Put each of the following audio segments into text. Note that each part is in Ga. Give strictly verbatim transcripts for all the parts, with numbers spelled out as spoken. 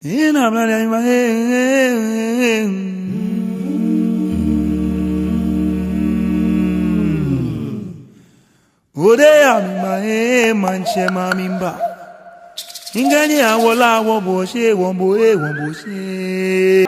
Ina mla ya ima, eh, eh, eh, eh. Ode ya mi ma, eh, maŋtsɛ ma mi mba. Ŋkɛɛ ni awo lɛ awo bo shi, wo bo, eh, wo bo shi.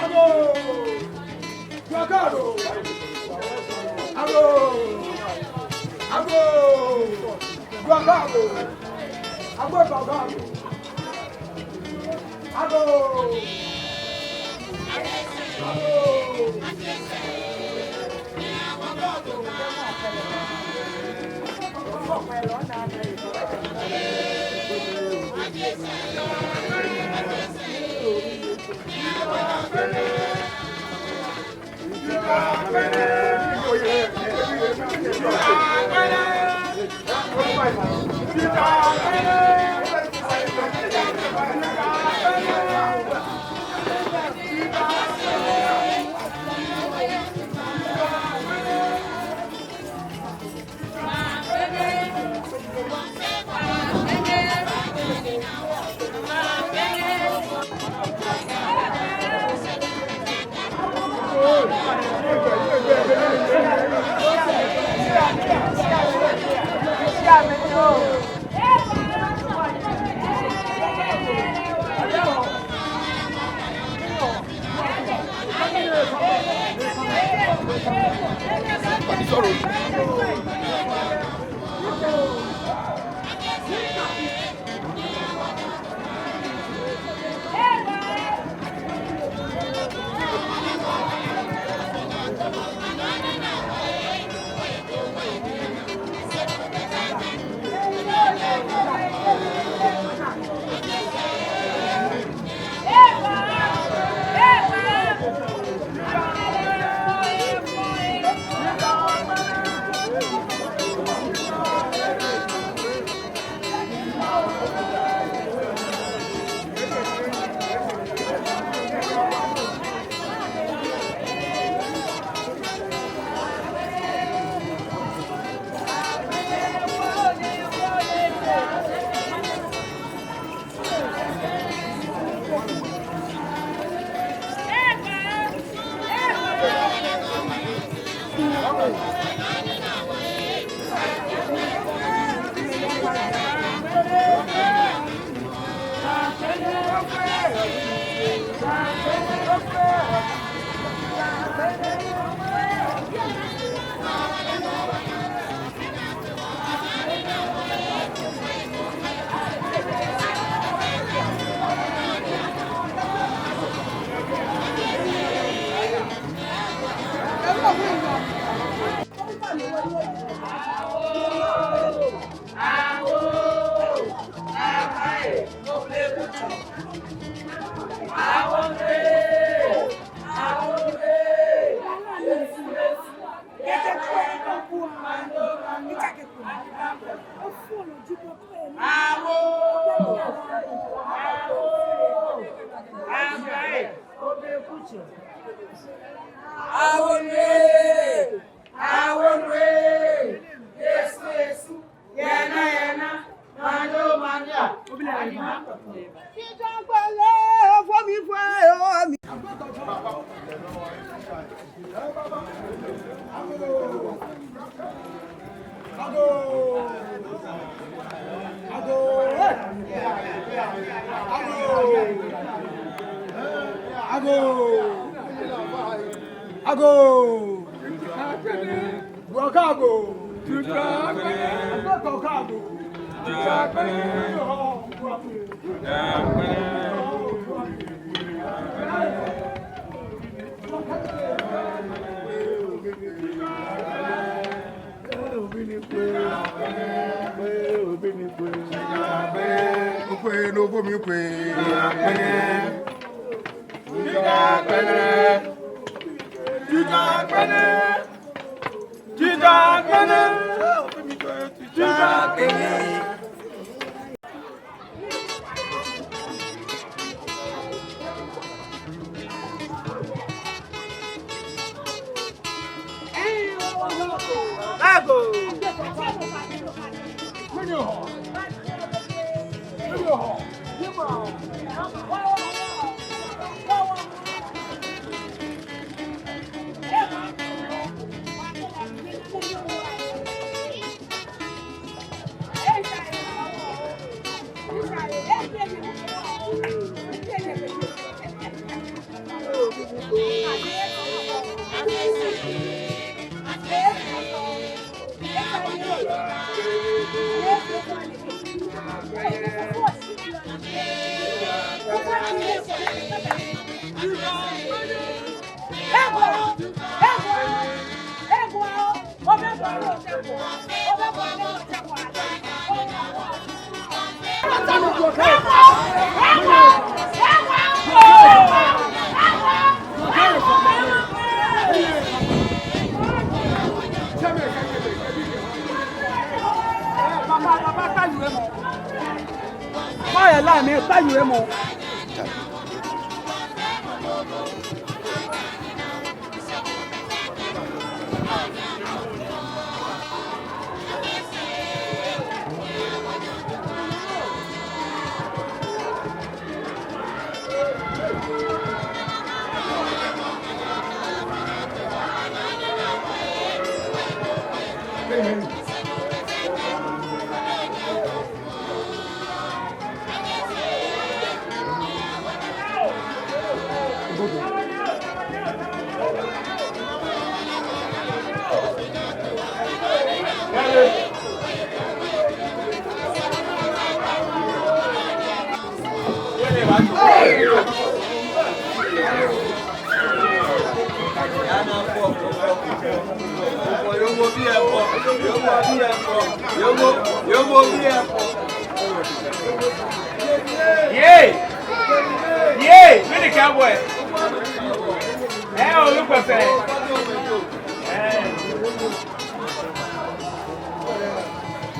Agoo! Agoo! Agoo! Agoo! Agoo! Agoo! Awo nue! Awo nue! Yesu, Yesu! Yɛ naa, yɛ naa, manya, manya. Agoo! Agoo! Agoo! Agoo! Okwee, no okwee mi okwee. Tita Gbɛnɛ! Tita Gbɛnɛ! Tita Gbɛnɛ! Yee! Yee! Mɛni kɛ bɔ ɛ? Ɛ, olu kpɛfɛ. Ɛ.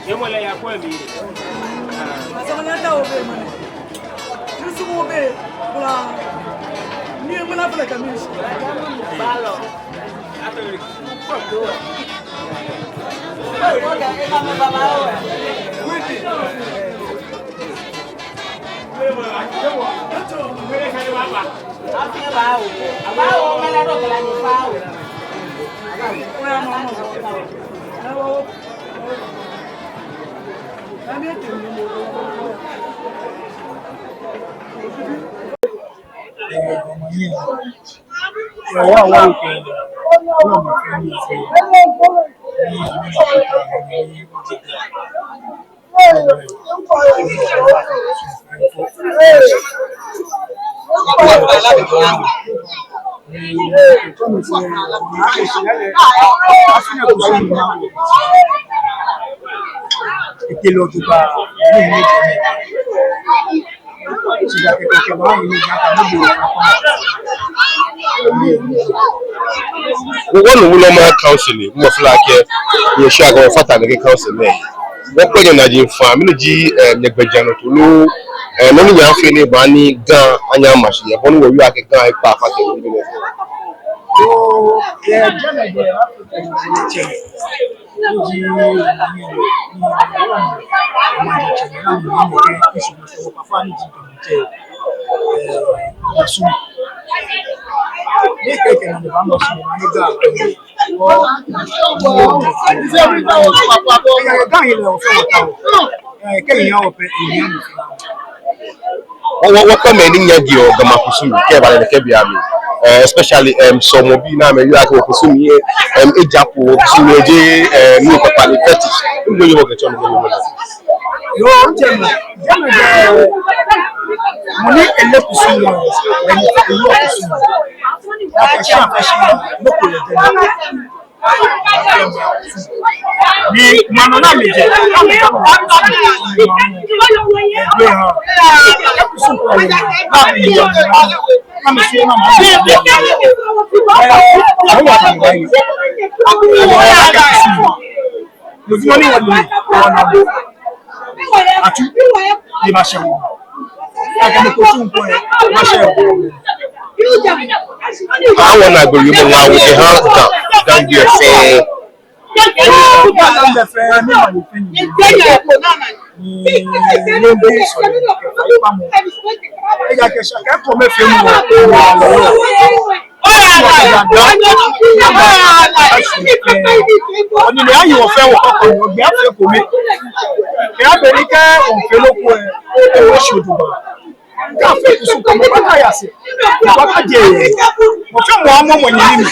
Yemɔ lɛ ya kɔ ebi. Asɔmɔ ni ata obe mɔ. Nusu obe. Bla. Ni mɔ na fɛlɛ kami. Balɔ. Wɔ, wɔnu wulɔmɔ council, mɔ fila kɛ, yɛ shia kɛ wɔfata nɛkɛ council nɛɛ. Wɔkpɛ nyɛnaji faa, mɛni ji, eh, nyɛgbɛjianɔtoo loo, eh, nɔ ni nyɛaafee ni baaha ni Ga aya ama shi, yɛ bɔ ni wɔyɔɔ akɛ Ga ekpa afã kɛ nibii nɛɛ. Yoo, yɛ jɛmɛ jɛ Africa tsɛ. Ni ji, ni ji, ni ji, ni ji, ni ji, ni ji, ni ji, ni ji, ni ji, ni ji, ni ji, ni ji, Wɔ, wɔ, wɔkpɛ mɛi ni nyiɛɔ Ga maŋ kusum kɛba nɛkɛ bei amli. Eh, especially, em, sɔlemɔbii ni amɛyɔɔ akɛ wɔkusum lɛ, em, ejaaa kpo, wɔkusum lɛ jeee, eh, nɔ kpakpa ni fetish. Nɔ ni wɔkɛtsɔɔ nɔ ni wɔkɛtsɔɔ. Yoo, jɛmɛ, jɛmɛ jɛ, mɔ ni ele kusum lɛ, mɔ ni ele kusum lɛ. Akɛ shia, akɛ shia, mɔ ko le jɛmɛ. Ni maŋ nɔ ni amɛjɛ, amɛjɛ. Ɛgbɛ ha. Kusum ko le, ni amɛjɛ. Atsu, ni mashɛ wɔ. Akɛ ni kusum ko lɛ, mashɛ wɔ. Awo na gbɛ yɛ mɔ ŋa wo kɛha Ga, Ga bii fɛɛ. Ga bii fɛɛ, ni ma ni fɛɛ ni. Ni, ni be sɔ ni, kɛ fa ipa mɔ. Ejaakɛ shia kɛ kome fɛɛ mɔ. Ɔ, ni mɛi ayi wɔ fɛɛ wɔ kɔkɔ, wɔ gbɛ fɛɛ kome. Kɛ agbɛnɛ kɛ wɔfee nɔ ko lɛ, ewɔ shi ojogbaŋŋ. Kɛ afee kusum ko, mɔ ko kaya shi. Mɔ ko kaje. Mɔ fɛɛ mɔ amɔ mɔ nyɛmi.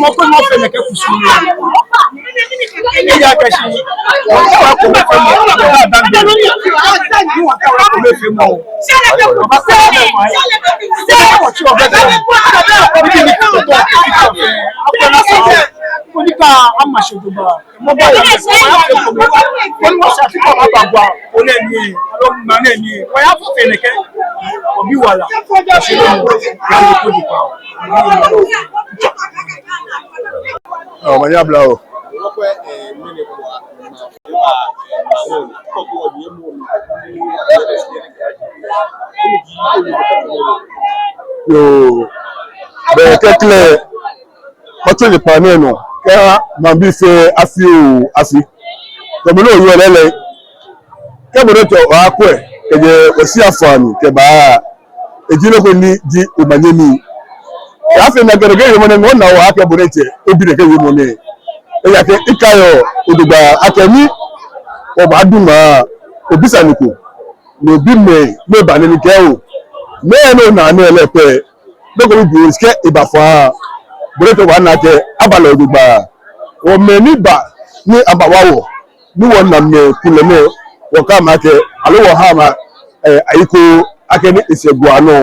Mɔ ko mɔ fɛɛ nɛkɛ kusum lɛ. Ejaakɛ shi. Mɔ ko kome fɛɛ mɔ. Mɔ ko da gbɛ. Ɔ, manyɛ abla o. Yoo, bɛ kɛkɛ lɛ, kɔtso ji kpaa nɛɛ nɔ, kɛ maŋbii fɛɛ afi oo afi. Tɔ mɛni oyɔɔ lɛɛlɛŋ, kɛ bo diɛŋtsɛ oyakwɛ, kɛjɛ oshia faa mli kɛba, eji nɔ ko ni ji omanye nii. Kɛ afee nakai nɛkɛ wiemɔ nɛɛ, ŋɔɔ naa waa akɛ bo diɛŋtsɛ obi nɛkɛ wiemɔ nɛɛ. Ejaakɛ mikaiɔ jogbaŋŋ akɛ mi, obaadu ŋmaa, obi sane ko, ni obi mɛi, mɛi ba nɛɛ ni kɛɛ oo, mɛɛ nɔ naa nɛɛ lɛ pɛ, nɔ ko ni bi oo, shi kɛ eba faa, bo diɛŋtsɛ obaana akɛ aba lɛ jogbaŋŋ. Wɔmɛi ni ba ni abawa wɔ, ni wɔna amɛkulɛ nɛɛ, wɔkɛɛ amɛ akɛ, aloo wɔha amɛ, eh, ayekoo akɛ ni eshɛ gua nɔ,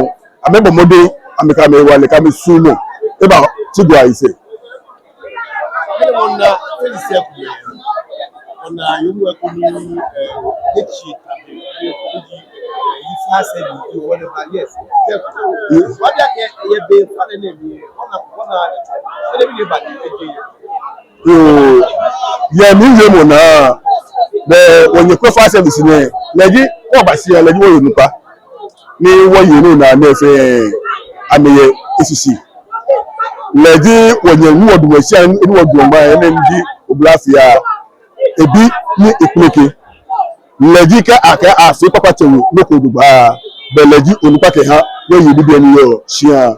amɛbɔ mɔdɛŋ, amɛkɛ amɛhewalɛ kɛ amɛsuɔmɔ eba shi gua yisɛɛ. Yoo, yɛ miwiemɔ naa, bɛ wɔnyɛ kwɛ fire service nɛɛ, lɛ ji wɔbashia, lɛ ji wɔye onukpa. Ni wɔye nɔ naa nɛɛ fɛɛ, amɛyɛ eshishi. Lɛ ji wɔnyɛ ni wɔdamɔ shia, ni wɔdamɔ ŋmaa, enɛ ji oblafia, ebi ni ekpeleke. Lɛ ji kɛ akɛ afee kpakpatsɛ we nɔ ko jogbaŋŋ, bɛ lɛ ji onukpa kɛha, wɔye nibii ni yɔɔ shia.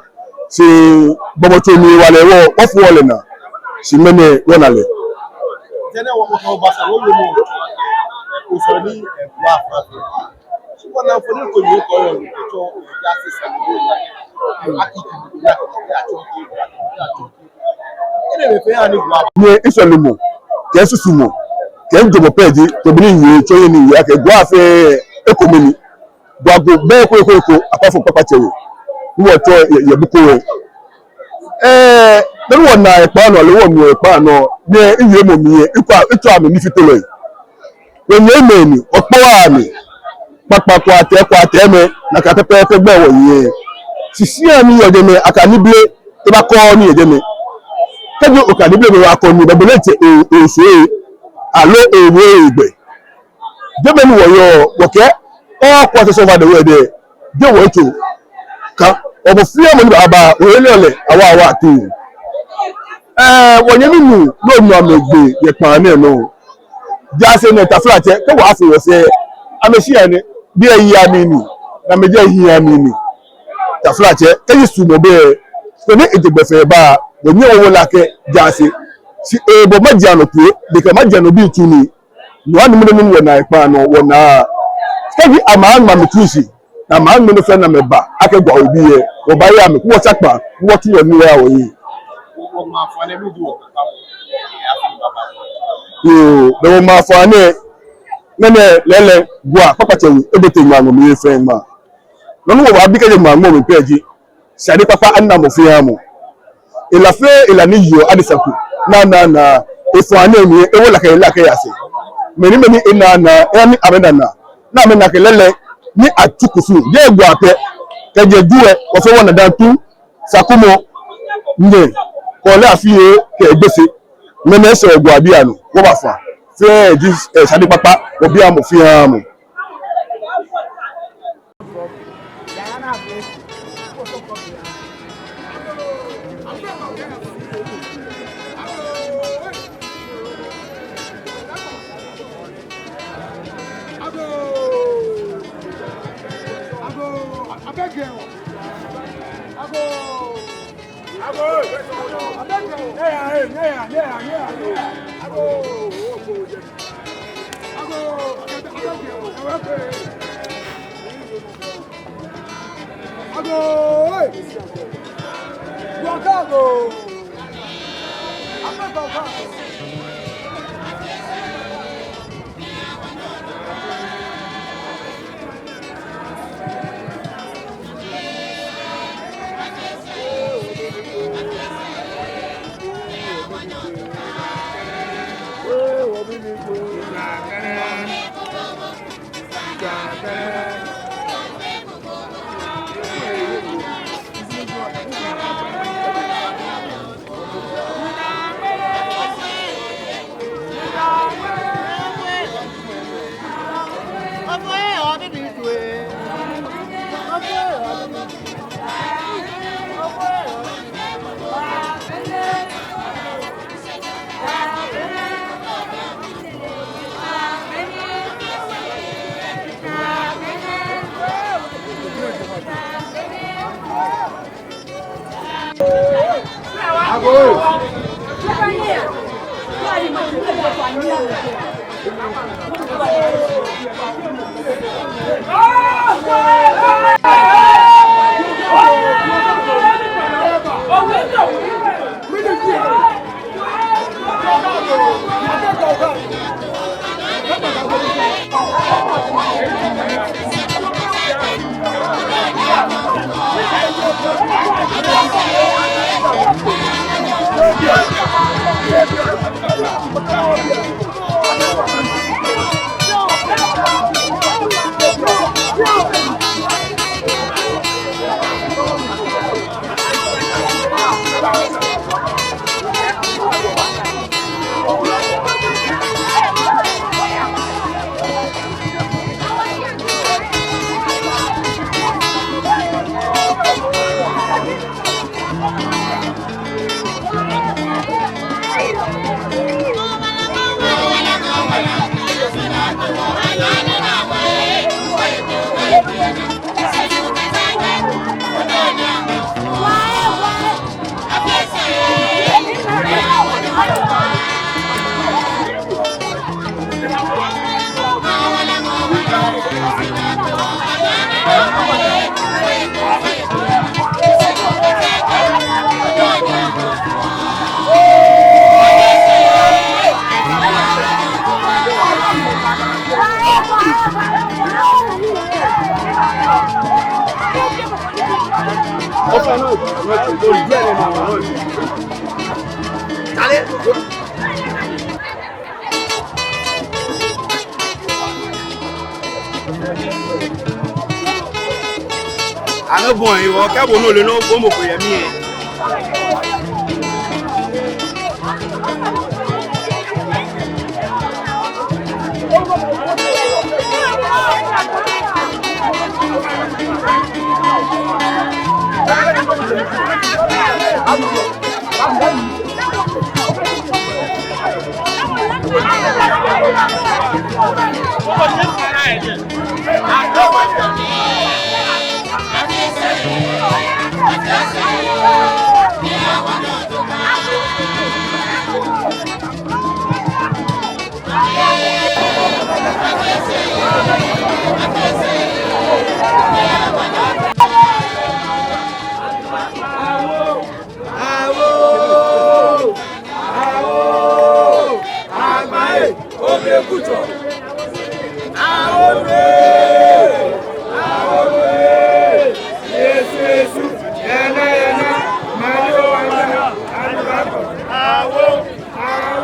Shi gbɔmɔtso mli hewalɛ wɔ, wɔfooo lɛ naa. Shi ŋmɛnɛ wɔna lɛ. Ni misɔlemɔ kɛ misusumɔ kɛ mijwɛŋmɔ pɛ ji, tamɔ bɔ ni miwie, tsɔɔ he ni miwie akɛ gua fɛɛ ekome ni. Gua ko bɛ ko, ko, ko, apart from kpakpatsɛ we, ni wɔtsɔ yɛ, yɛ Bukom we. Ɛɛ, beni wɔna yɛ kpaa nɔ, aloo wɔnu yɛ kpaa nɔ, ni miwiemɔ mli yɛ, mitsɔɔ, mitsɔɔ amɛ nifitolɔi. Wɔnyɛmimɛi ni, wɔkpɔɔ amɛ. Kpakpa kwatɛ, kwatɛ mɛi, nakai pɛpɛɛpɛ gbɛ wɔyɛ. Shi shia ni yɔɔ jɛmɛ, akɛ nibii, ebakɔ nii yɛ jɛmɛ. Kɛji okɛ nibii ebakɔ nii, bɛ bo diɛŋtsɛ o, osɛɛ, aloo owo gbɛ. Jɛmɛ ni wɔyɔɔ, wɔkɛɛ, all quarters over the world, jeee wɔyitso. Kɛ, mɔ fɛɛ mɔ ni baaba, wɔyɛ lɛ, awa, awa atuu. Ɛɛ, wɔnyɛmi nuu, nɔ nɔ amɛgbe, yɛ kpaa nɛɛ nɔ. Jaase nɛɛ taflatsɛ, kɛ wɔfee wɔsɛɛ, amɛshia nɛɛ, biɛ yɛ amɛ ni, ni amɛjɛ yɛ amɛ ni. Taflatsɛ, kɛji suɔmɔ bɛ, koni eje gbɛ fɛɛ ba, wɔnyɛ wɔwo lɛ akɛ jaase. Shi, ɛɛ, bɔ maji anɔ kpee, bɛ kɛ maji anɔ bi tu ni. Nɔ ni mɛni mɛni wɔna yɛ kpaa nɔ wɔna. Kɛji amɛŋma amɛtsu shi, ni amɛŋmɛ nɔ fɛɛ ni amɛba, akɛ gua obi yɛ, wɔbaaya amɛ, kɛ wɔtsa kpaa, kɛ wɔtu wɔnii wɔya wɔyi. Yoo, bɛ wɔma afɔ nɛɛ, nɛɛ nɛɛ lɛɛlɛŋ, gua, kpakpatsɛ we, ebote ŋmaa ŋɔɔ mli yɛ fɛɛ ŋmaa. Nɔ ni wɔbaabi kɛjɛ ŋmaa ŋɔɔ mli pɛ ji, shade kpakpa ana mɔ fɛɛ mɔ. Hela fɛɛ hela ni yɔɔ adesa ko. Naa, naa, naa. Efɔŋ nɛɛ mli, ewo lɛ kɛ, lɛ kɛya sɛɛ. Mɛni, mɛni, enaa, naa, eha ni amɛna naa. Ni amɛna akɛ lɛɛlɛŋ, ni atsu kusum. Jeee gua pɛ. Kɛjɛ Ju we, wɔfɛɛ wɔna Dantu, Sakumɔ, Nyɛ, Kɔɔle Afie, kɛ Gbese. Mɛni eshɛ gua bianɛ, wɔbafã. Fɛɛ ji, ɛɛ, shade kpakpa, wɔbia mɔ fɛɛ mɔ. Amɛbɔi, wɔkɛ bo nɔ lɛ nɔ, bo mɔ ko yɛ mli yɛ. Awoo! Awoo! Awoo! Agbaye! Oblekutsɔ! Awoo! Awoo! Yesu, Yesu! Yɛnɛ, yɛnɛ! Mali o, awoo! Awoo! Awoo!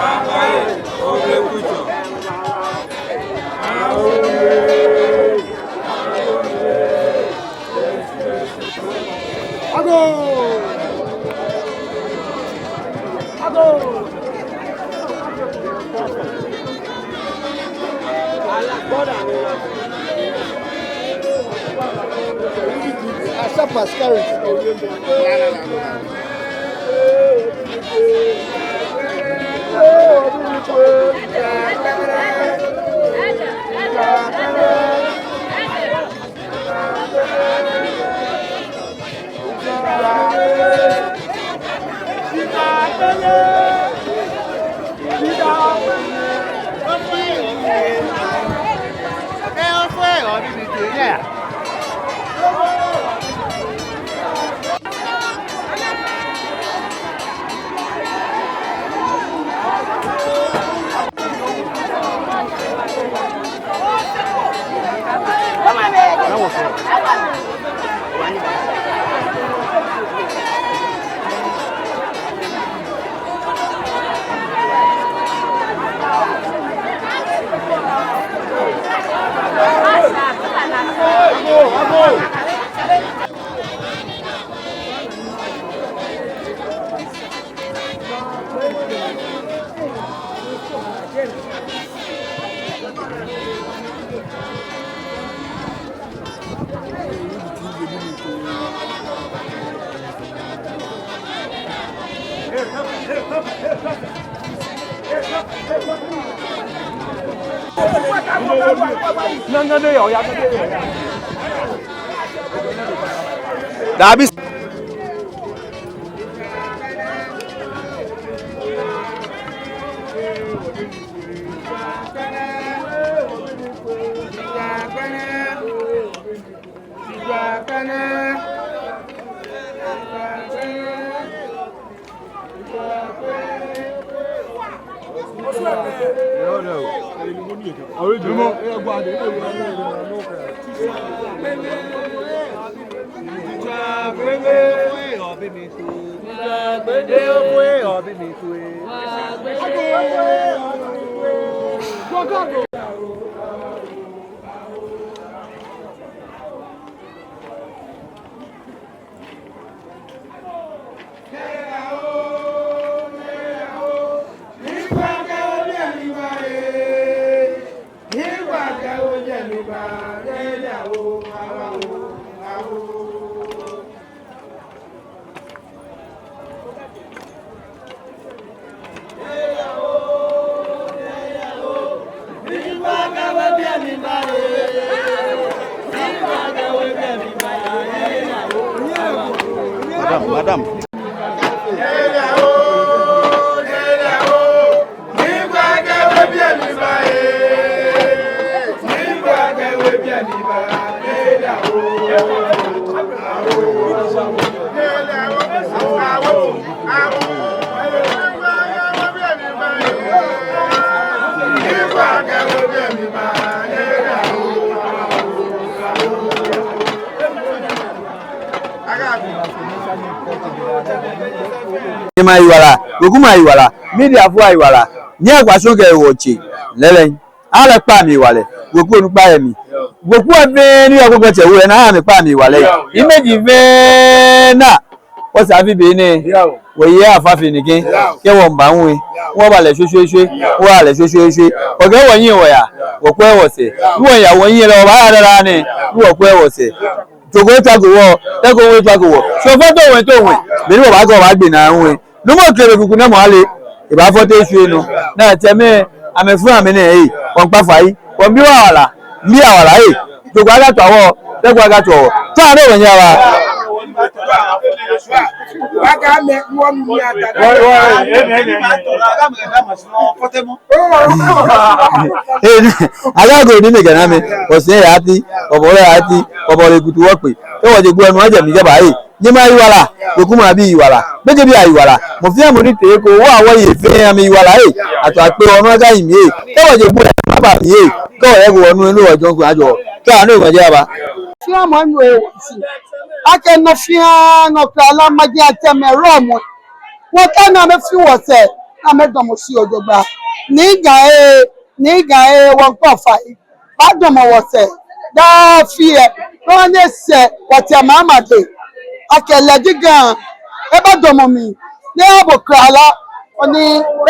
Agbaye! Oblekutsɔ! Agoo! Agoo! Asa Pascal. Dabi. Madam, madam. Nyɛmɛi ayiwala, wekumɛi ayiwala, mediafoi ayiwala, nyɛkwa shɔŋ kɛ wɔtsɛ lɛlɛ. Alɛ kpaa mi wala, weku onukpa yɛ mli. Weku fɛɛ ni yɔɔ Kpɔkpɔtsɛ We lɛ, ni amɛkpaa mi wala. Imagine fɛɛ naa, wɔsɛɛ afi be nɛɛ, wɔyɛ afa fe nɛkɛ, kɛ wɔmiiba ŋwɛi, wɔba lɛ shweshweeshwe, wɔba lɛ shweshweeshwe. Wɔkɛ wɔnyiɛ wɔya, wɔkwɛ wɔsɛɛ. Ni wɔya wɔnyiɛ lɛ, wɔbaaya dada nɛɛ, ni wɔkwɛ wɔsɛɛ. Tso ko etswako wɔ, tɛ ko etswako wɔ. Shofɔ too ŋwɛi too ŋwɛi, be ni wɔbaakɛ wɔbaagbe naa ŋwɛi. Nuumo Klebe Kuku nɛɛ mɔ ale, ebaafɔ tɛ eshwie nɔ. Ni atsɛmɛi, amɛfɛɛ amɛnɛ, ee, wɔmiikpa fai, wɔmiibi wɔ awala, miibi awala, ee. Tso ko akatsu wɔ, tɛ ko akatsu wɔ. Tswa ni wɔnyɛ wɔya. Ee, aga ko ni nɛkɛ naa mɛi, wɔsɛɛ yaa ti, wɔbɔle yaa ti, wɔbɔle kutu wɔkpe. Kɛ wɔje gbɛ nɔ ajɛ mli kɛba, ee. Nyɛmɛi ayiwala, wekumɛi abii ayiwala, gbekɛbii ayiwala, mɔ fɛɛ mɔ ni tee eko, wɔ wɔyei fɛɛ amɛyiwala, ee, atswa akpe wɔ nɔ akɛ yi mli, ee, kɛ wɔje gbɛ nɔ aba mli, ee, kɛ wɔyɛ ko wɔnu enu wɔjɔɔ ko ajɔ, kɛ anu wɔjɛ aba. Fɛɛ mɔ nu ewo shi, akɛ nɔ fɛɛ nɔ kpla la maji atsɛmɛi rɔmɔ, wɔkɛ naa amɛfi wɔsɛɛ, amɛdamɔ shi ojogbaŋŋ, ni Ga ee, ni Ga ee, wɔmiikpa fai. Baadamɔ wɔsɛɛ daa afi lɛ, nɔ ni sɛɛ wɔtsɛ mama de, akɛ lɛ ji Ga, ebaadamɔ mli, ni abo kpla la, koni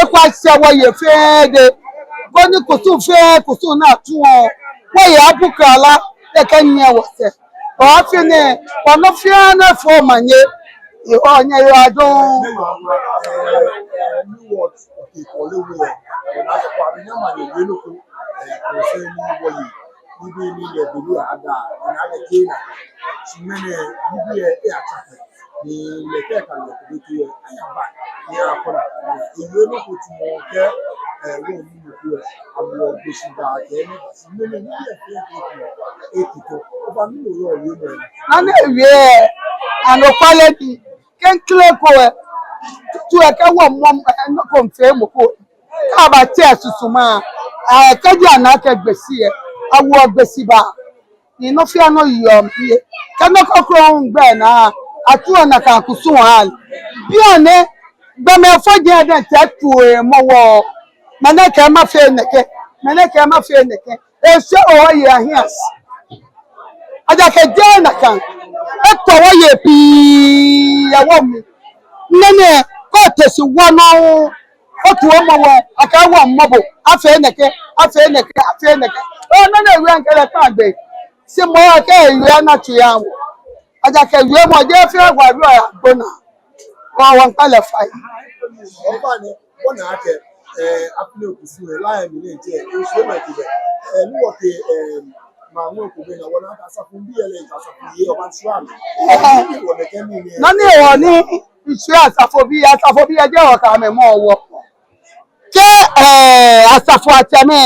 ekwɛ ashɛ wɔyei fɛɛ dɛŋ, koni kusum fɛɛ kusum ni atsuɔ, wɔyei abu kpla la, ekɛnyiɛ wɔsɛɛ. Wɔ afi nɛɛ, wɔnɔ fɛɛ nɔ efɔ omanye, ehɔ nyɛ yɔ adɔŋ. Nibii ni yɔɔ biɛ lɛ ada, ni akɛ jeee nakai. Shi ŋmɛnɛ nibii lɛ eyatsake. Ni lɛ kɛ eka lɛ kɛtee lɛ, ayaba ni akɔ nakai. Ewie nɔ ko tamɔ kɛ, ee, wɔ ni mɔ ko lɛ, amɔ Gbeshibaa kɛ ni ba. Shi ŋmɛnɛ nibii lɛ fɛɛ fɛɛ tamɔ ekitɔ. Ofainɛ, mɛni oyɔɔ wiemɔ lɛ? Nɔ ni ewie, anɔkwale ni, klɛŋklɛŋ ko lɛ, tutu lɛ kɛ wɔmɔ, ee, nɔ ko miifee mɔ ko. Kɛ abatsɛ susuma, ee, kɛji ana akɛ Gbeshie, awoɔ Gbeshibaa, ni nɔ fɛɛ nɔ yeɔ mli. Kɛ nɔ ko kroko miigbe naa, atsuɔ nakai kusum lɛ. Bianɛ, gbɔmɛi fɔji lɛ diɛŋtsɛ tsuɔ emɔ wɔ. Mɛni kɛ mafee nɛkɛ, mɛni kɛ mafee nɛkɛ. Eshɛ wɔyei ahiɛ shi. Ejaakɛ jeee nakai. Etɔ wɔyei pii yɛ wɔmli. Ŋmɛnɛ, kɛ ote shi wɔ nɔ, otu omɔ wɔ, akɛ wɔmɔ bo, afee nɛkɛ, afee nɛkɛ, afee nɛkɛ. Ona nɔ ni ewie, mikɛ lɛ kpaa gbee. Shi mɔ kɛ ewie ana tsu ya wɔ. Ejaakɛ wiemɔ jeee fɛɛ wa wiemɔ ya gbona. Wɔ wɔmiikpa lɛ fai. Ofainɛ, wɔna akɛ, ee, afi nɛɛ kusum lɛ, la yɛ mli nɛɛ ntsɛ, kusum lɛ mɛi ti bɛ. Ee, ni wɔte, ee, Nɔ ni hewɔ ni mitsui asafobii, asafobii lɛ jeee wɔkɛ amɛ mɔ wɔ. Kɛ, eh, asafoiatsɛmɛi,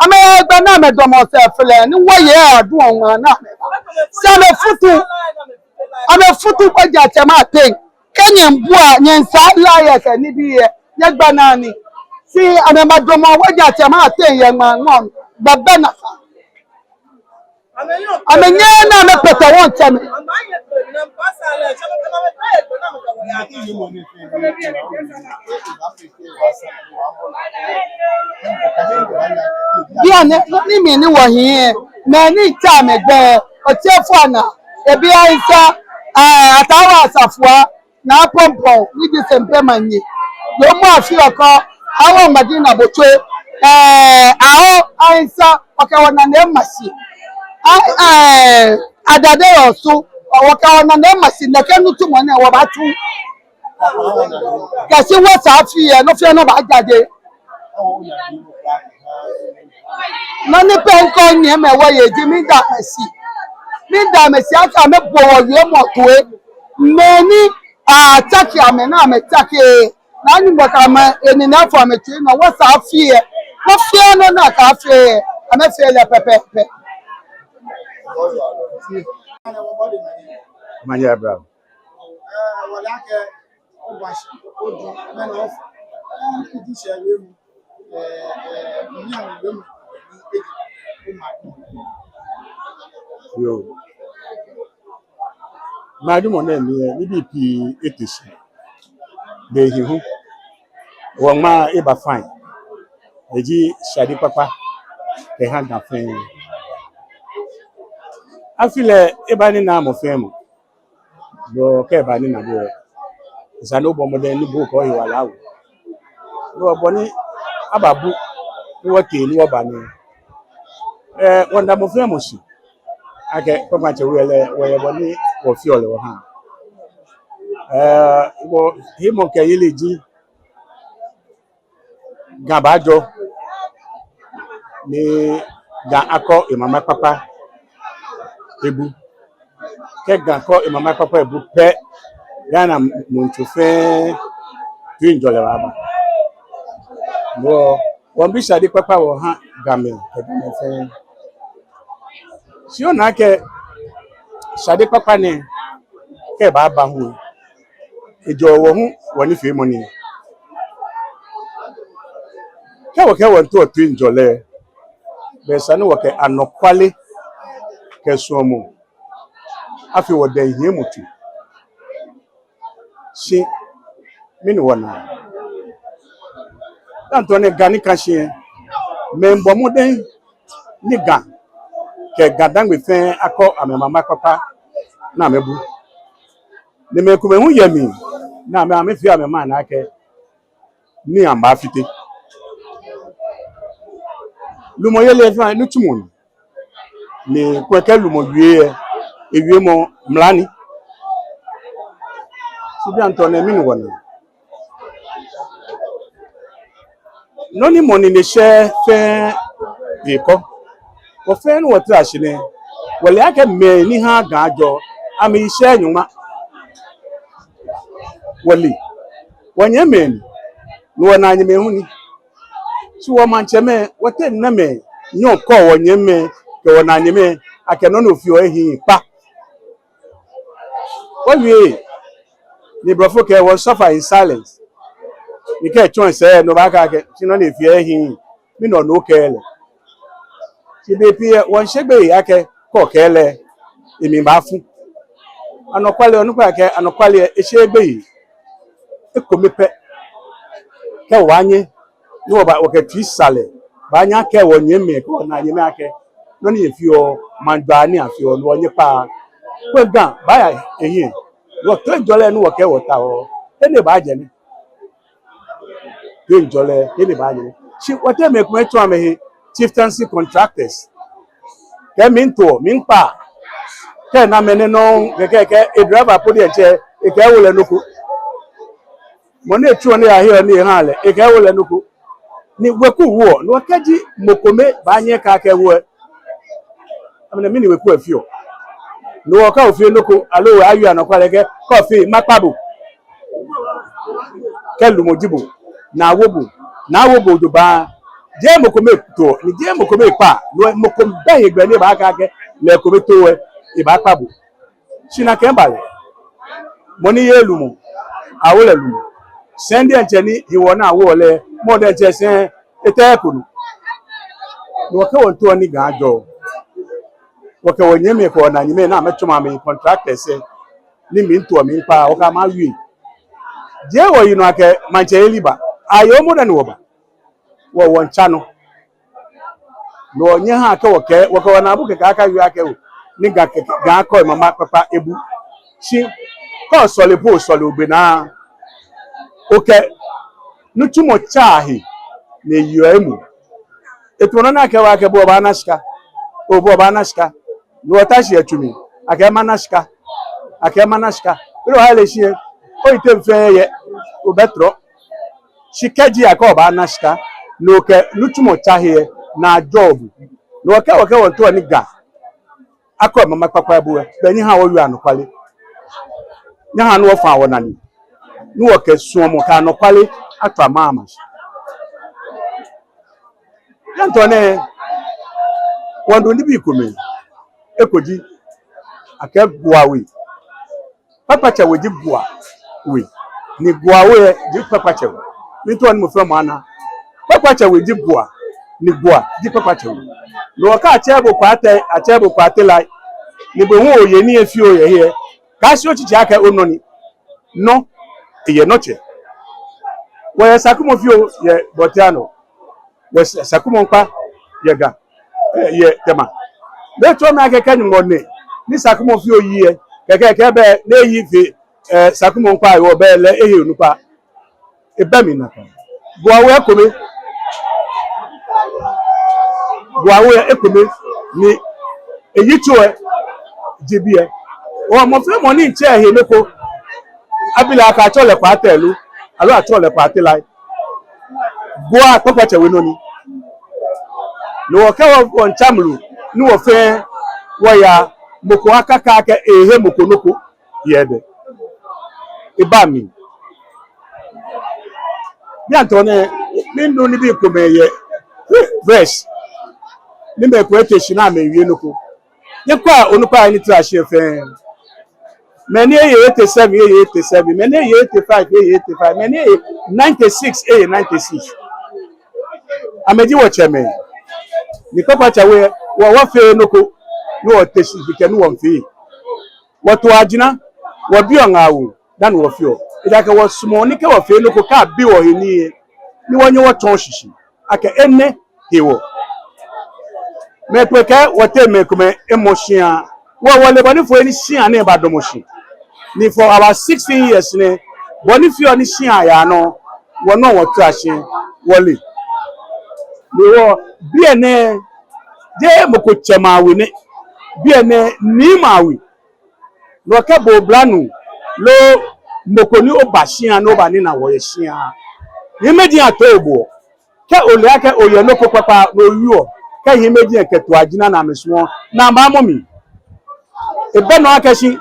amɛgba ni amɛdamɔ sɛɛ fɛɛ lɛ, ni wɔyɛ adu ŋmaa ni amɛba. Shi amɛfutu, amɛfutu wɔjatsɛmɛi ateŋ. Kɛ nyɛbua, nyɛsaa lɛ yɛ sɛɛ nibii lɛ, nyɛgba naa ni. Shi amɛbadamɔ wɔjatsɛmɛi ateŋ yɛ ŋmaa ŋmaa, bɛbɛ nafa. Amɛnyɛɛɛ ni amɛkpɛtɛ wɔŋtsɛmɛi. Bianɛ, ni mɛi ni wɔhiɛ, mɛi ni tsa amɛgbɛ, Otsɛ Fana, ebi Ayisa, eh, Atawa Asafua, Naa Pɔmpɔn, ni ji Sɛmpɛ Manyɛ. Yoo Mɔ Afiɔkɔ, Awo Madina Botswe, eh, Awo Ayisa, wɔkɛ wɔnane ma shi. A, eh, Adade Osu, wɔkɛ wɔnane ma shi, nɛkɛ nitsumɔ nɛɛ wɔbaatsu. Kɛshi wɔsɛɛ afi lɛ, nɔ fɛɛ nɔ baajaje. Nɔ ni pɛ ŋkɔ nyɛmɛi wɔye ji miida amɛ shi. Miida amɛ shi akɛ amɛbo wɔwiemɔ toi. Mɛi ni atsake amɛ ni amɛtsake. Naa Nyɔŋmɔ kɛ amɛ, enine afɔ amɛtsui nɔ, wɔsɛɛ afi lɛ. Nɔ fɛɛ nɔ ni akɛfee lɛ, amɛfee lɛ pɛpɛɛpɛ. Manyɛ Abraham. Yoo. Maŋ jumɔ nɛɛ mli lɛ, nibii pii ete shi. Be hi hu. Wɔŋmaa eba fine. Eji shade kpakpa kɛha Ga fɛɛ. Afi lɛ eba ni ena mɔ fɛɛ mɔ. Bɔ kɛ eba ni ena bo lɛ, esa ni obɔ mɔdɛŋ ni bo okɛ ohe wala awo. Bɔ ni ababu ni wɔtee ni wɔba nɛɛ, eh, wɔmiida mɔ fɛɛ mɔ shi akɛ Kpakpatsɛ We lɛ, wɔyɛ bɔ ni wɔfeɔ lɛ wɔhaa. Eh, wɔhemɔkɛyeli ji Ga baajɔ, ni Ga akɔ emama kpakpa ebu. Kɛ Ga kɔ emama kpakpa ebu pɛ, Ghana mɔ fɛɛ toiŋjɔlɛ baaba. Wɔ, wɔmiibi shade kpakpa wɔha Gamɛi kɛ Gamɛi fɛɛ. Shi ona akɛ shade kpakpa nɛɛ kɛ ebaaba hu, ejɔɔ wɔ hu wɔnifeemɔ nii. Kɛ wɔkɛɛ wɔmiitao toiŋjɔlɛ, belɛ esa ni wɔkɛ anɔkwale kɛ suɔmɔ afee wɔdɛŋ hiɛmɔ toi. Shi mɛni wɔnaa? Tantɔ nɛɛ Ga ni ka shi lɛ, mɛi miibɔ mɔdɛŋ ni Ga kɛ Ga-Dangme fɛɛ akɔ amɛmama kpakpa ni amɛbu. Ni mɛi komɛi hu yɛ mli ni amɛ, amɛfee amɛmama akɛ ni amɛbaafite. Lumɔyeli fɛɛ nitsumɔ ni. Ni kɛ lumɔ wie lɛ, ewiemɔ mla ni. Shi bianɛ tɔɔ nɛɛ mɛni wɔnaa? Nɔ ni mɔ nine shɛɛɛ fɛɛ ekɔ. Wɔ fɛɛ ni wɔtara shi nɛɛ, wɔle akɛ mɛi ni haa Ga jɔ, amɛyi shɛɛɛ nyɔŋma. Wɔle, wɔnyɛmimɛi ni, ni wɔnanemɛi hu ni. Shi wɔ maŋtsɛmɛi, wɔteŋ namɛi nyɛɔ kɔɔ wɔnyɛmimɛi kɛ wɔnanemɛi akɛ nɔ ni ofeɔ ehiii kpa? Wɔwie, ni blɔfo kɛɛ, wɔ suffer in silence. Ni kɛ etsɔ esɛɛ, no obaakɛɛ akɛ, shi nɔ ni efeɔ ehiii, mɛni nɔ okɛɛ lɛ? Shi bei pii lɛ, wɔmiishe gbeyei akɛ, kɛ okɛɛ lɛ, emli baafu. Anɔkwale, onukpa kɛɛ, anɔkwale lɛ, esheee gbeyei. Ekome pɛ. Kɛ wɔbaanyɛ ni wɔba, wɔkɛ tsui sane lɛ, baanyɛ akɛɛ wɔnyɛmimɛi kɛ wɔnanemɛi akɛ, nɔ ni efeɔ, maŋ jwaa ni afeɔ, ni wɔnyɛ kpaa. Kwɛ Ga baaya ehiɛ. Wɔ toiŋjɔlɛ ni wɔkɛɛ wɔtaoɔ, he ni ebaajɛ nɛ. Toiŋjɔlɛ, he ni ebaajɛ nɛ. Shi wɔteŋ mɛi komɛi tsɔ amɛhe chieftaincy contractors. Kɛ miitoo, miikpa. Kɛ ena mɛni nɔ, kɛkɛ, kɛ e driver po diɛŋtsɛ, ekɛɛ ewo lɛ nɔ ko. Mɔ ni etsuɔ ni eyaheɔ nii ehaa lɛ, ekɛɛ ewo lɛ nɔ ko. Ni weku wuɔ, ni wɔkɛji mɔ kome baanyɛ akɛɛ akɛ ewo lɛ, Amɛnɛ mɛni weku efeɔ? No hewɔ kɛ ofee nɔ ko, aloo owie anɔkwale kɛ, kɛ ofee, makpa bo. Kɛ lumɔ ji bo, ni awo bo, ni awo bo jogbaŋŋ. Jeee mɔ kome toɔ, ni jeee mɔ kome kpaa, no hewɔ mɔ ko bɛ hegbɛ ni ebaakɛɛ akɛ, lɛ ekome toɔ, ebaakpa bo. Shi nakai ba lɛ. Mɔ ni yeee lumɔ, awo lɛ lumɔ. Sɛi diɛŋtsɛ ni hewɔ ni awoɔ lɛ, mɔ diɛŋtsɛ sɛi, etee eko nɔ. No hewɔ kɛ wɔmiitao ni Ga ajɔ, wɔkɛ wɔnyɛmimɛi kɛ wɔnanemɛi ni amɛtsɔmɔ amɛ contractors lɛ, ni miitao miikpa, wɔkɛ amɛ awie. Jeee wɔyinɔ akɛ maŋtsɛyeli ba, ayɛ omɔ dani wɔba. Wɔ, wɔmiitsa nɔ. No hewɔ nyɛhaa kɛ wɔkɛ, wɔkɛ wɔnaabu kɛkɛ akawie akɛ oo, ni Ga kɛkɛ, Ga akɔ emama kpakpa ebu. Shi kɛ osɔle po osɔle ogbe naa, okɛ nitsumɔ tsaa he, ni eyeɔ emuu. Etamɔ nɔ ni akɛɔ bo akɛ bo obaana shika, oo bo obaana shika. Ni wɔta shi yɛ tsu mli, akɛɛ mana shika, akɛɛ mana shika. Bile oha ele shi yɛ, oyiteŋ fɛɛ yɛ, obɛ trɔ. Shi kɛji akɛɛ obaana shika, ni okɛ nitsumɔ tsa he lɛ, naa ajɔɔ bo. No hewɔ kɛ wɔkɛ wɔmiitao ni Ga akɔ emama kpakpa ebu lɛ, belɛ nyɛhaa wɔwie anɔkwale. Nyɛhaa ni wɔfaa wɔnane, ni wɔkɛ suɔmɔ kɛ anɔkwale ato amama shi. Yɛ ntɔ nɛɛ, wɔmiinu nibii komɛi. Eko ji akɛ Gua We. Kpakpatsɛ We ji Gua We, ni Gua We lɛ ji Kpakpatsɛ We. Miitao ni mɔ fɛɛ mɔ ana. Kpakpatsɛ We ji Gua, ni Gua ji Kpakpatsɛ We. No hewɔ kɛ atsɛɛɛ bo Kwate, atsɛɛɛ bo Kwate Lai, ni bo hu oye nii fioo yɛ he lɛ, kaashi otsitsi akɛ onɔ ni. Nɔ, eyɛ nɔtsɛ. Wɔyɛ Sakumɔ fioo yɛ Bortianor. Wɔyɛ Sakumɔ ŋkpa yɛ Ga, eh, yɛ Tema. Be tsɔ mi akɛ kɛ Nyɔŋmɔ nɛ, ni Sakumɔ fioo yi lɛ, kɛkɛ kɛ ebɛ ni eyi fe, eh, Sakumɔ ŋkpa hewɔ belɛ ehe onukpa. Ebɛ mli nakai. Gua We ekome. Gua We ekome ni eyitso lɛ ji biɛ. Hewɔ mɔ fɛɛ mɔ ni miitsɛ ehe nɔ ko, abi lɛ akɛ atsɛɔ lɛ Kwate lo, aloo atsɛɔ lɛ Kwate Lai. Gua Kpakpatsɛ We nɔ ni. No hewɔ kɛ wɔ, wɔmiitsa mlu, ni wɔ fɛɛ wɔya, mɔ ko akakɛɛ akɛ ehe mɔ ko nɔ ko yɛ edɛŋ. Eba mli. Bianɛ tɔɔ nɛɛ, miinu nibii komɛi yɛ verse ni mɛi komɛi ete shi ni amɛwie nɔ ko. Nyɛkwɛa onukpai ni tara shi lɛ fɛɛ. Mɛi ni eye eighty-seven, eye eighty-seven, mɛi ni eye eighty-five, eye eighty-five, mɛi ni eye ninety-six, eye ninety-six. Amɛji wɔtsɛmɛi. Ni Kpakpatsɛ We, wɔ, wɔfeee nɔ ko ni wɔte shi kɛkɛ ni wɔmiifee. Wɔtoɔ ajina, wɔbiɔ ŋaawoo dani wɔfeɔ. Ejaakɛ wɔsumɔɔ ni kɛ wɔfee nɔ ko kɛ abi wɔhe nii lɛ, ni wɔnyɛ wɔtsɔɔ shishi akɛ enɛ hewɔ. Mɛi komɛi kɛɛ wɔteŋ mɛi komɛi emɔ shia. Wɔ, wɔle bɔ ni foi ni shia nɛɛ badamɔ shi. Ni for about sixteen years nɛɛ, bɔ ni feɔ ni shia yaa nɔ, wɔ nɔŋŋ wɔtara shi, wɔle. Ni wɔ, biɛ nɛɛ, jeee mɔ ko tsɛmɛi awe nɛ. Biɛ nɛɛ, niimɛi awe. No hewɔ kɛ bo oblanuu loo mɔ ko ni oba shia ni obanina wɔ yɛ shia, hiɛmɛiji atoo bo. Kɛ ole akɛ oyɛ nɔ ko kpakpa ni owieɔ, kɛ hiɛmɛiji kɛ toɔ ajina ni amɛsumɔɔ, ni amɛmɔ mli. Ebɛ nɔ akɛ shi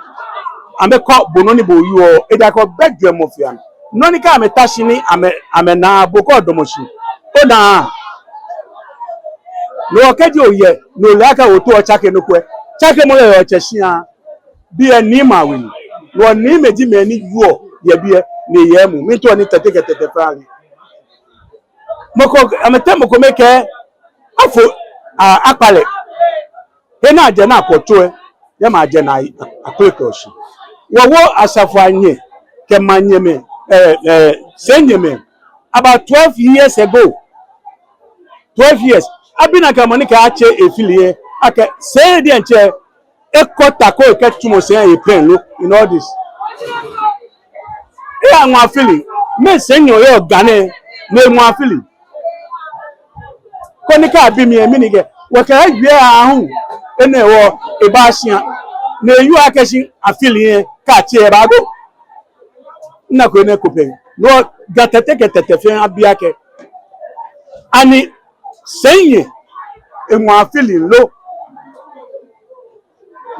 amɛkɔ bo nɔ ni bo owieɔ, ejaakɛ obɛ jwɛŋmɔ fe amɛ. Nɔ ni kɛ amɛta shi ni amɛ, amɛna bo kɛ odamɔ shi, onaaa. No hewɔ kɛji oyɛ, ni ole akɛ otoɔ tsakemɔ ko lɛ, tsakemɔ lɛ yɛ otsɛ shia. Biɛ niimɛi awe ni. No hewɔ niimɛi ji mɛi ni wieɔ yɛ biɛ ni eyɛ emuu. Miitao ni Tɛte kɛ Tɛtɛ fɛɛ ale. Mɔ ko, amɛteŋ mɔ komɛi kɛɛ afo, a, akpa lɛ. He ni ajɛ ni akɔ tso lɛ, yɛ ma ajɛ ni a, akpeleke shi. Wɔwo asafo anyɛ kɛ manyɛmɛi, eh, eh, sɛi nyɛmɛi, about twelve years ago. Twelve years. Abi nakai mɔ ni kɛɛ atsɛ efili lɛ, akɛ sɛi diɛŋtsɛ, ekɔ ta ko ekɛtsumɔ sɛi lɛ pen lo in all this. Eyaŋɔ afili, mɛɛ sɛi nyɛ yɔɔ Ga nɛɛ, ni eŋɔ afili. Koni kɛ abi mi lɛ, mɛni kɛ, wɔkɛ ewie aahu, enɛ hewɔ eba shia, ni eyɔɔ akɛ shi afili lɛ, kɛ atsɛ lɛ ebaago. Nako enɛ ko pɛ. No hewɔ Ga Tɛte kɛ Tɛtɛ fɛɛ abi akɛ, ani sɛi nyɛ eŋɔ afili lo?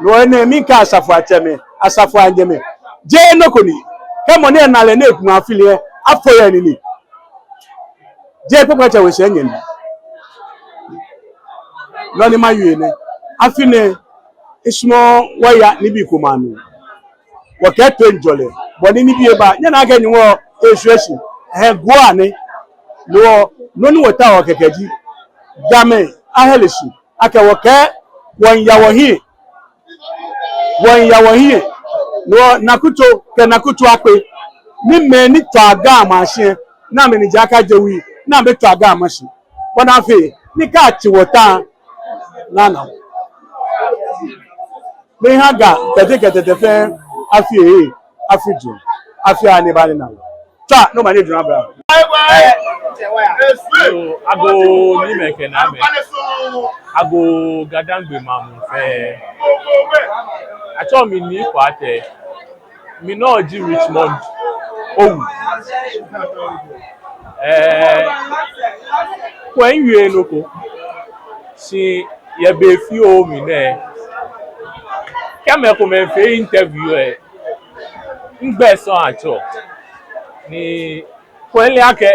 No hewɔ ni mikɛɛ asafoiatsɛmɛi, asafoianyɛmɛi, jeee nɔ ko ni, kɛ mɔ ni ena lɛ ni ekumɔ afi lɛ, afo yɛ nii ni. Jeee Kpakpatsɛ We sɛi nyɛ ni. Nɔ ni mawie nɛ. Afi nɛɛ, esumɔɔ wɔya nibii komɛi anɔ. Wɔkɛ toiŋjɔlɛ, bɔ ni nibii eba, nyɛna akɛ Nyɔŋmɔ eshwie shi, ehe gua ni, no hewɔ, nɔ ni wɔtaoɔ kɛkɛ ji, Gamɛi ahele shi, akɛ wɔkɛɛ, wɔmiiya wɔhiɛ, wɔmiiya wɔhiɛ, no hewɔ, Nakuto kɛ Nakuto akpe, ni mɛi ni tswaa Ga ama shi, ni amɛniji akaje wui, ni amɛtswa Ga ama shi. Bɔ ni afee ni akatsi wɔta naa nɔ. Miiha Ga Tɛte kɛ Tɛtɛ fɛɛ afi ee, afi juu, afi aya ni eba ni ena wɔ. Tswa, ni omanye ajuru aba. Yoo, agoo nyɛmɛi kɛ nyɛmɛi. Agoo Ga-Dangme maŋ muu fɛɛ. Atsɛɔ mi Nii Kwartei. Minɔ ji Richmond Owu. Ɛɛ, kwɛ, miwieee nɔ ko. Shi yɛ be fioo mli nɛɛ, kɛ mɛi komɛi fee interview lɛ, migbɛi sɔŋŋ atsɛɔ. Ni kwɛ, mile akɛ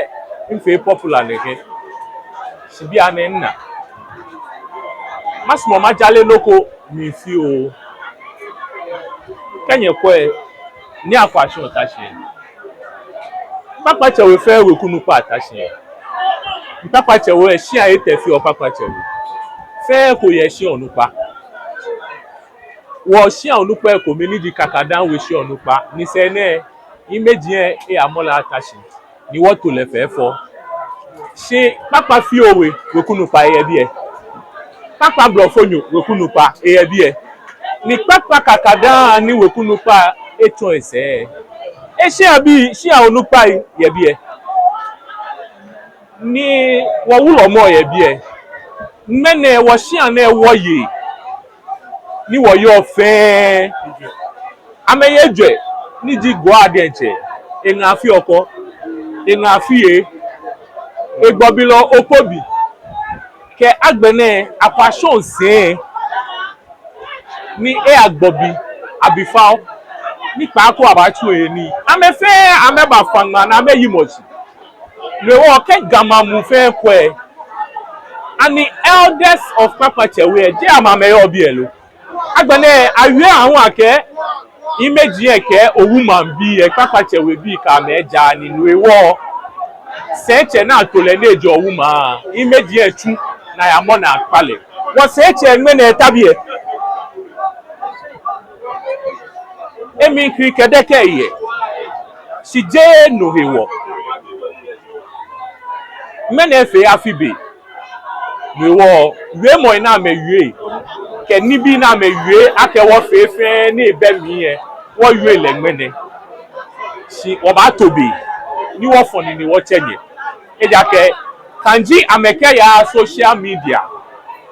mifee popular nɛkɛ. Shi bianɛ mina. Masumɔ majale nɔ ko mli fioo. Kɛ nyɛkwɛ, Nii Akwashɔŋ ta shi. Kpakpatsɛ We fɛɛ weku nukpa ta shi. Kpakpatsɛ We, shia etɛ feɔ Kpakpatsɛ We. Fɛɛ ko yɛ shia onukpa. Wɔshia onukpai komɛi ni ji Kakadaŋ We shia onukpa, ni sɛɛ nɛɛ, image lɛ eyamɔ lɛ ata shi, ni wɔto lɛ fɛfɛo. Shi Kpakpa Fioo We weku nukpa eyɛ biɛ. Kpakpa Blɔfonyo weku nukpa eyɛ biɛ. Ni Kpakpa Kakadaŋ ni weku nukpa etsɔ esɛɛ. Eshiabii, shia onukpai yɛ biɛ. Ni wɔwulɔmɔ yɛ biɛ. Ŋmɛnɛ wɔshia nɛɛ wɔye. Ni wɔyɔɔ fɛɛ. Amɛyɛ ejwɛ, ni ji Go Adiɛŋtsɛ, eŋa Afiɔkɔ, eŋa Afie, egbɔbilɔ Okpobi, kɛ agbɛnɛ Akwashɔŋ sɛi, ni eya gbɔbi Abifao, ni kpaako abaatsu ehe nii. Amɛ fɛɛ amɛbafa ŋmaa ni amɛyimɔ shi. No hewɔ kɛ Ga maŋ muu fɛɛ kwɛ, ani elders of Kpakpatsɛ We, jeee amɛ amɛyɔɔ biɛ lo? Agbɛnɛ awie aahu akɛ, image lɛ kɛ Owu maŋbii lɛ, Kpakpatsɛ We bii kɛ amɛ ja nii, no hewɔ sɛitsɛ ni ato lɛ ni ejɛ Owu maŋ, image lɛ tsu ni ayamɔ ni akpa lɛ. Wɔsɛitsɛ ŋmɛnɛ eta biɛ. Emli klikɛdɛkɛ yɛ, shi jeee no hewɔ. Ŋmɛnɛ efee afi be. No hewɔ, wiemɔi ni amɛwie, kɛ nibii ni amɛwie akɛ wɔfee fɛɛ ni ebɛ mli lɛ, wɔwie lɛ ŋmɛnɛ. Shi wɔbaato be ni wɔfɔ nine wɔtsɛ nyɛ. Ejaakɛ, kɛji amɛkɛya social media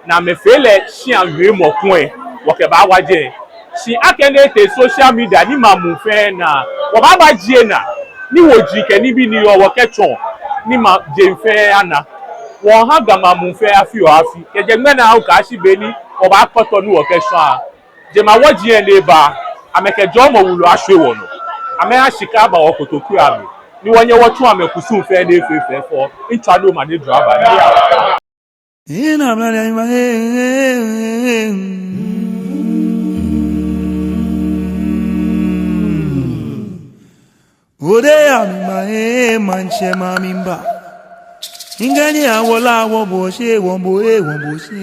ni amɛfee lɛ shia wiemɔ kulɛ, wɔkɛbaawa jɛi. Shi akɛni etee social media ni maŋ muu fɛɛ na, wɔbaaba jie naa, ni woji kɛ nibii ni yɔɔ wɔkɛtsɔɔ, ni maŋ jeŋ fɛɛ ana. Wɔha Ga maŋ muu fɛɛ afi oo afi. Kɛjɛ ŋmɛnɛ aahu kɛyashi be ni wɔbaakpɔtɔ ni wɔkɛshwaa. Jemawɔji lɛ ni eba, amɛkɛ jɔɔmɔ wulu ashwie wɔnɔ. Amɛha shika aba wɔkotoku amli. Ni wɔnyɛ wɔtsu amɛkusum fɛɛ ni efee fɛfɛo. Mitswa ni omanye ajuru aba. Ina mla ya ima, eh, eh, eh, eh. Ode ya mima, eh, maŋtsɛ ma mimba. Ingani awola wo bo she, wo bo, eh, wo bo she.